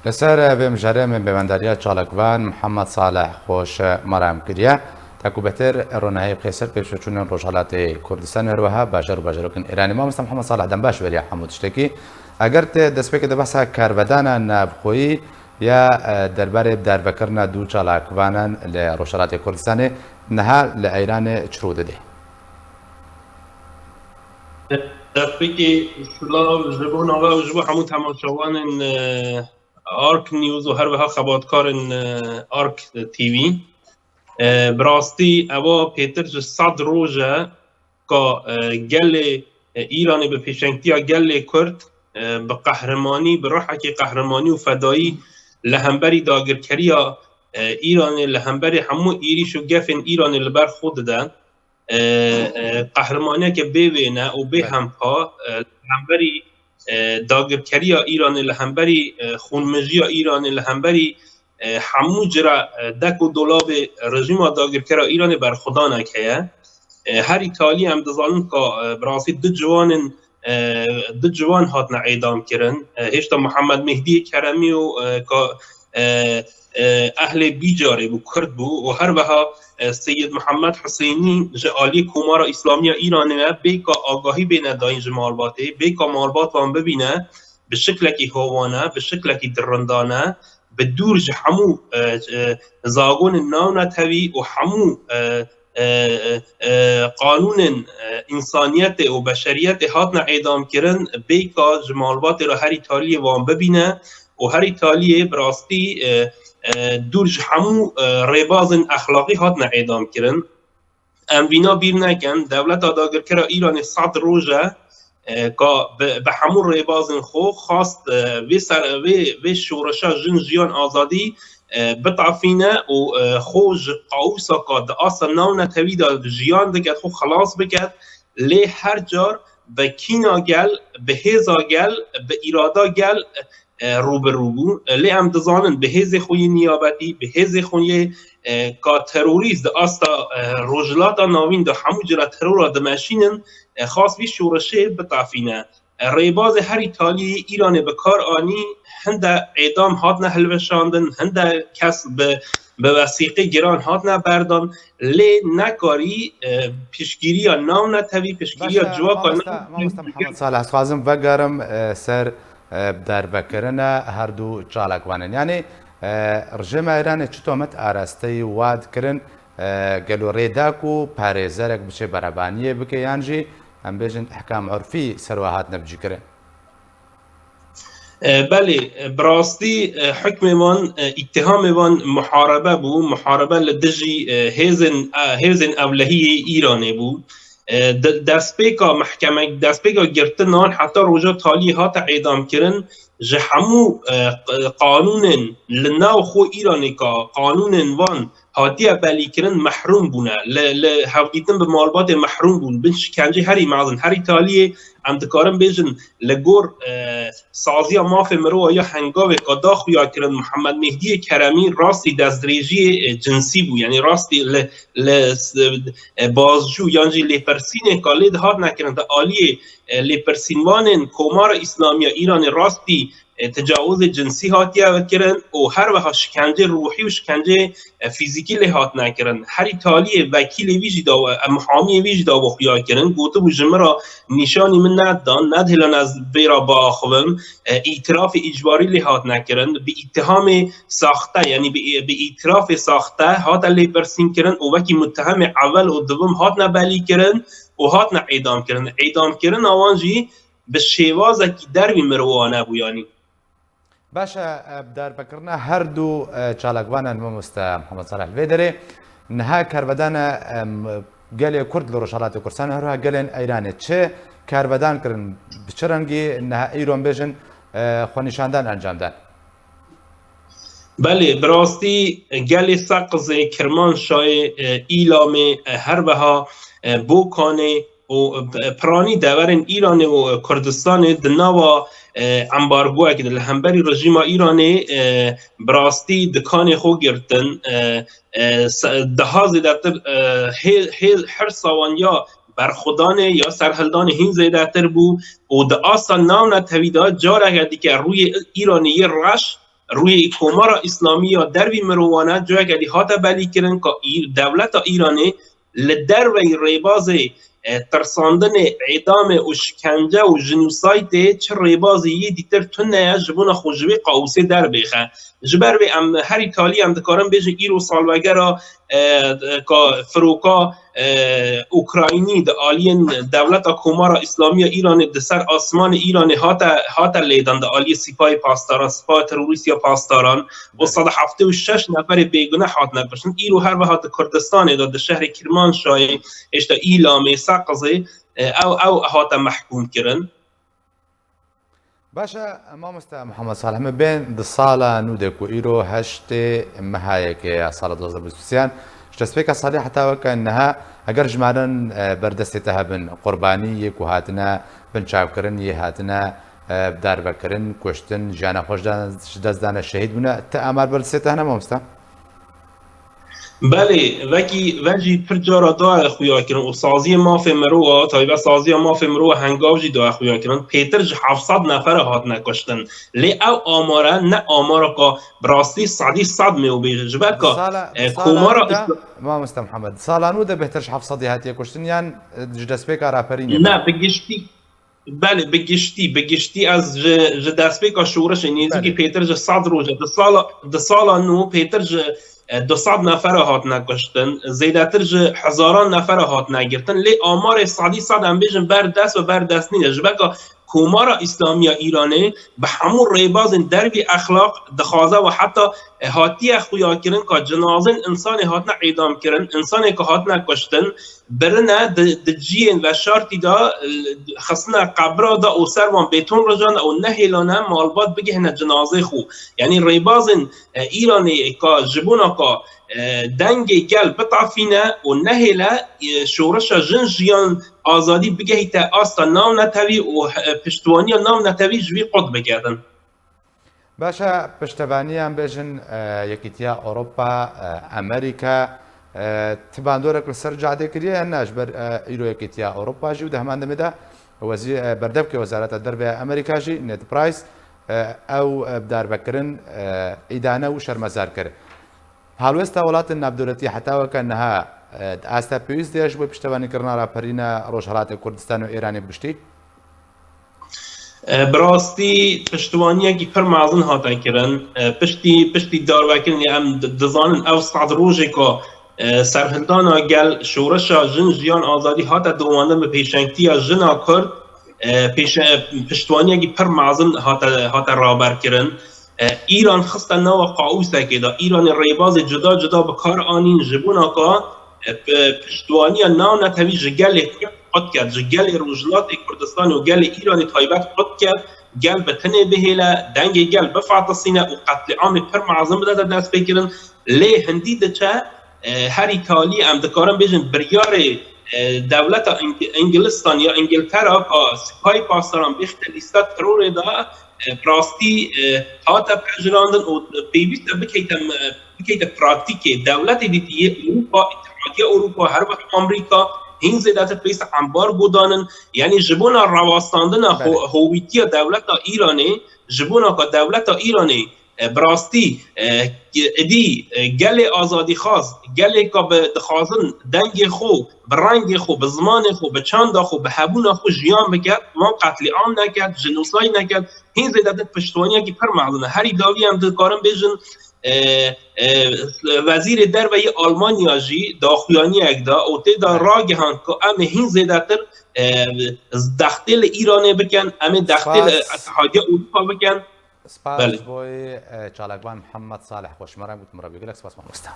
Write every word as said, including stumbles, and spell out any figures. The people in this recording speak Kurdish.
Li ser vê mijarê me pêvendariya çalakvan Mihemed Salih Xoş me re em kiriye. Taku betir ronahî qêser pêşveçûnên Rojhelatê Kurdistan û her wiha bajar û bajarokên Îranê. Mamoste Mihemed Salih, dem baş beriya hemû tiştekî. Eger te destpêkê de behsa karvedana navxweyî ya, e, derbarê dervekirina du çalakvanan li Rojhelatê Kurdistanê niha li Eyranê çi rû dide? Destpêkê silav ji bo nava û ji bo hemû temaşevanên, e, Ark News û her wiha xebatkarên, e, Ark T V. E, bi rastî ewa pêtir ji sed roj e ka, e, gelê, e, Îranê bi pêşengtiya gelê Kurd, e, bi qehremanî, bi ruhekî qehremanî û fedayî li hemberî dagirkeriya, e, Îranê, li hemberî hemû êrîş û gefên Îranê li ber xwe dide. E, e, qehremaniyeke bê wêne û bê hempa, e, li hemberî, e, dagirkeriya Îranê, li hemberî, e, xûnmijiya Îranê, li hemberî, e, hemû cira, e, dek û dolabê rejîma dagirkera Îranê berxwedanek heye. E, herî talî em dizanin ka, e, bi rastî du ciwanên, e, du ciwan hatine îdam kirin. E, hêşta Mihemed Mehdiyê Keremî û, e, ka, e, e, ehlê Bîcarê bû, Kurd bû û her wiha, e, Seyid Mihemed Husênî ji aliyê Komara Îslamî ya Îranê ve bê ka agahî bêne dayîn ji malbatê, bê ka malbat wan bibîne, bi şiklekî hovane, bi şiklekî dirindane, bi dûr ji hemû, e, e, zagonên navnetewî û hemû, e, e, e, qanûnên, e, însaniyetê û beşeriyetê hatine îdam kirin, bê ka ji malbatê re herî taliyê wan bibîne û herî taliyê bi rastî, e, e, dûr ji hemû, e, rêbazên exlaqî hatine îdam kirin. Em vîna bîr nekin, dewleta dagirkera Îranê sed roj e, e, ka bi, bi hemû rêbazên xwe xwast, e, vê ser, vê, vê şoreşa jin, jiyan, azadî, e, bitafîne û, e, xwe ji qawûsa ka di asta navnetewî de jiyan diket, xwe xilas biket, lê her car bi kîna gel, bi hêza gel, bi îrada gel, e, rû bi rû bû. E, lê em dizanin bi hêzê xwe yê niyabetî, bi hêzê xwe yê, e, ka terorîst di asta, e, Rojhilata Navîn de hemû cira terora dimeşînin, e, xas vî şoreşê bitafîne. E, rêbazê herî talî yê Îranê bi kar anî, hinde îdam hatine hilweşandin, hinde kes bi, bi wesîqê giran hatine berdan, lê nekarî, e, piştgiriya navnetewî, piştgiriya Baş e, civaka mamoste, navnetewî mamoste Mihemed Salih, ez xwazim vegerim, e, ser, e, dervekirina her du çalakvanên. Yanî, e, rejîma Îranê çi tomet arasteyî wad kirin, e, gelo rê da ku parêzerek biçe berevaniyê bike yan jî, em bêjin, ehkam urfî ser we hatine bicîkirin? E, belê, e, bi rastî, e, hukmê wan, e, îttihamê wan muharebe bû, muharebe li dijî, e, hêzên, e, hêzên ewlehiyê Îranê bû. E, de-, destpêka mehkeme, destpêka girtinan heta roja taliyê hate îdamkirin, ji hemû, e, q-, qanûnên li nav xwe Îranê ka qanûnên wan hatiye belîkirin, mehrum bûne. Li, li hevdîtin bi malbatê mehrum bûn, bin şikencê herî mezin, herî taliyê em dikarin bêjin li gor, e, saziya mafê mirova ya hengavê ka da xuya kirin Mihemed Mehdiyê Keremî rastî destdirêjiyê, e, cinsî bû. Yanî rastî li, li, e, bazcû yan jî lêpirsînê ka lê dihatine kirin di aliyê, e, lêpirsînvanên Komara Îslamî ya Îranê rastî, e, tecawizê cinsî hatiye kirin û her wiha şikencê ruhî û şikencê, e, fîzîkî lê hatine kirin. Herî taliyê vekîlê wî jî dawa, e, muhamiyê wî jî dawa xuya kirin. Gotibû, ji min re nîşanî min nedan, nedihêlan ez vê re biaxivim. E, îtirafê îcbarî lê hatine kirin. Bi îtihamê saxte, yanî bi, bi îtirafê saxte hate lêpirsîn kirin û wekî muttehemê ewel û dibim hatine belî kirin û hatine îdam kirin. Îdamkirina wan jî bi şêwazekî dervî mirowane bû, yanî. Baş e, e, bi dervekirina her du, e, çalakvanan mamoste Mihemed Salih, li vê derê niha karvedan e, em, gelê Kurd li Rojhelatê Kurdistanê, her wiha gelên Eyranê çi karvedan kirin, bi çi rengî niha îro em bêjin, e, xwenîşandan encam dan? Belê, bi rastî gelê Seqizê, Kirmanşayê, e, Îlamê, e, her wiha, e, Bokanê û, e, piranî deverên Îranê û, e, Kurdistanê di nava, e, embargoyekê de li hemberî rejîma Îranê, e, bi rastî dikanê xwe girtin, e, e, se-, daha zêdetir, e, hê-, hê-, hirsa wan ya berxwedanê ya serhildanê hîn zêdetir bû û di asta navnetewî de careke dîke rûyê Îranê yê reş, rûyê Komara Îslamî ya dervî mirovan e, cihekê dî hate belîkirin ka Î-, dewleta Îranê li derveyî rêbazê, e, tirsandinê, êdamê û şikence û jinûsaytê çi rêbazê yê dîtir tune ye ji bona xwe ji vê qawûsê derbêxe. Ji ber vê em herî talî em dikarin bêjin îro salvegera, e, ka firoka, e, Ukraynî di aliyên dewleta Komara Îslamî ya Îranê di ser asmanê Îranê hate, hate lêdan di aliyê Sipayê Pastaran, Sipayê Terorîst ya Pastaran, û Belê. sed û heftê û şeş neferê bêguneh hatine kuştin. Îro her wiha di Kurdistanê de, di şehrê Kirmanşahê, hêşta Îlamê, Seqizê, e, ew, ew hate mehkûm kirin. Baş e, mamoste Mihemed Salih, me bên di sala nû de ku îro heştê mehayekê ya sala du hazar bîst û sê, ji destpêka salê heta weke niha, eger jimarin, e, berdestê te hebin, qurbanî yê ku hatine binçavkirin, yê hatine, e, darvekirin, kuştin, jiyana xwe ji da-, ji dest dane, şehîd bûne, ti amar berdestê te hene, mamoste? Belê, vekî, ve jî pir cara daye xuya kirin û saziyê mafê mirova, taybet saziya mafê mirova Hengav jî daye xuya kirin. Pêtir ji heft sed nefere hatine kuştin. Lê ew amare ne amareka bi rastî sedî sed mê û bêje. Ji ber ka, Di sala, e, di sala Komara nû de, Îsla- Mamoste Mihemed, di sala nû de bêhtir ji heft sedî hatiye kuştin yan, e, ji destpêka raperînê de? Ne, bi giştî, belê, bi giştî, bi giştî ez ji, ji destpêka şoreşê nêzîkî Belê. pêtir ji sed roj e. Di sala, di sala nû pêtir ji, e, du sed nefere hatine kuştin, zêdetir ji hezaran nefere hatine girtin. Lê amarê sedî sed em bêjin ber dest û ber dest nîne. Ji ber ka Komara Îslamî ya Îranê bi hemû rêbazên dervî exlaq dixwaze û heta, e, hatiye xuya kirin ka cinazên insanê hatine îdam kirin, insanê ku hatine kuştin, birine di, di ciyên veşartî de, e, xistine qebra de û ser wan bêton rijane û nehêlane malbat bigihîne cinazê xwe. Yanî rêbazên, e, Îranê ka ji bona ka, e, dengê gel bitefîne û nehêle, e, şoreşa jin jiyan azadî bigehîte asta navnetewî û, e, piştwaniya navnetewî ji wî qut bigirin. Baş e, piştevaniyan bêjin, e, Yekîtiya Ewropa, e, Amerîka, e, ti bandorek li ser cadê kiriye yan ne? Ji ber, e, îro Yekîtiya Ewropa jî û di heman demê de wezî-, e, berdevkê Wezareta Derve ya Amerîka jî, Ned Price, e, ew, e, bi darvekirin, e, îdane û şermezar kir. Helwesta welatên navdewletî heta weke niha, e, di asta pêwîst de ye ji bo piştevanîkirina raperîna Rojhelatê Kurdistan û Îranê bi giştî? E, bi rastî piştiwaniyekî pir mezin hate kirin. E, piştî, piştî darvekirinê em di-, dizanin ew sed rojê ku, e, serhildana gel, şoreşa jin, jiyan, azadî hate domandin bi pêşengtiya jina Kurd, e, pêşe-, piştiwaniyekî pir mezin hate, hate raber kirin. E, Îran xiste nava qawûsekê de. Îranê rêbazê cuda cuda bi kar anîn ji bona ka, e, pi-, piştwaniya navnetewî ji gelê Kurd qut ket, ji gelê Rojhilatê Kurdistanê û gelê Îranê taybet qut ket, gel bi tinê bihêle, dengê gel bifetisîne û qetlîamê pir mezin bidete destpêkirin. Lê hindî diçe, e, herî talî em dikarin bêjin biryarê, e, dewleta Îng-, Îngilistan ya Îngiltera ka Sipayê Pastaran bêxite lîsta terorê de, e, bi rastî, e, hate pejirandin û pêwîst e bikeyte, bikeyte pratîkê. Dewletê dîtiyê Ewropa, Îtihadiya Ewropa, her wek Amerîka, hîn zêdetir pêwîst e ambargo danin. Yanî ji bona rawestandina ho-, Belê. howîtiya dewleta Îranê, ji bona ka dewleta Îranê, e, bi rastî, e, êdî, e, gelê azadîxwaz, gelê ka bi dixwazin dengê xwe, bi rengê xwe, bi zimanê xwe, bi çanda xwe, bi hebûna xwe jiyan biket, wan qetlîam neket, jînosayd neket, hîn zêdetir piştwaniyekî pir mezin e. Herî dawî em dikarin bêjin, e, e, Wezîrê Derve yê Almanya jî daxuyaniyek da û tê de Evet. ragihand ku em ê hîn zêdetir, e, dextê li Îranê bikin, em ê dextê li Spas. Îtihadiya Ewropa bikin. Spas Belê. ji bo, e, çalakvan Mihemed Salih xwe ji me re gotin, me re bê gelek spas mamoste.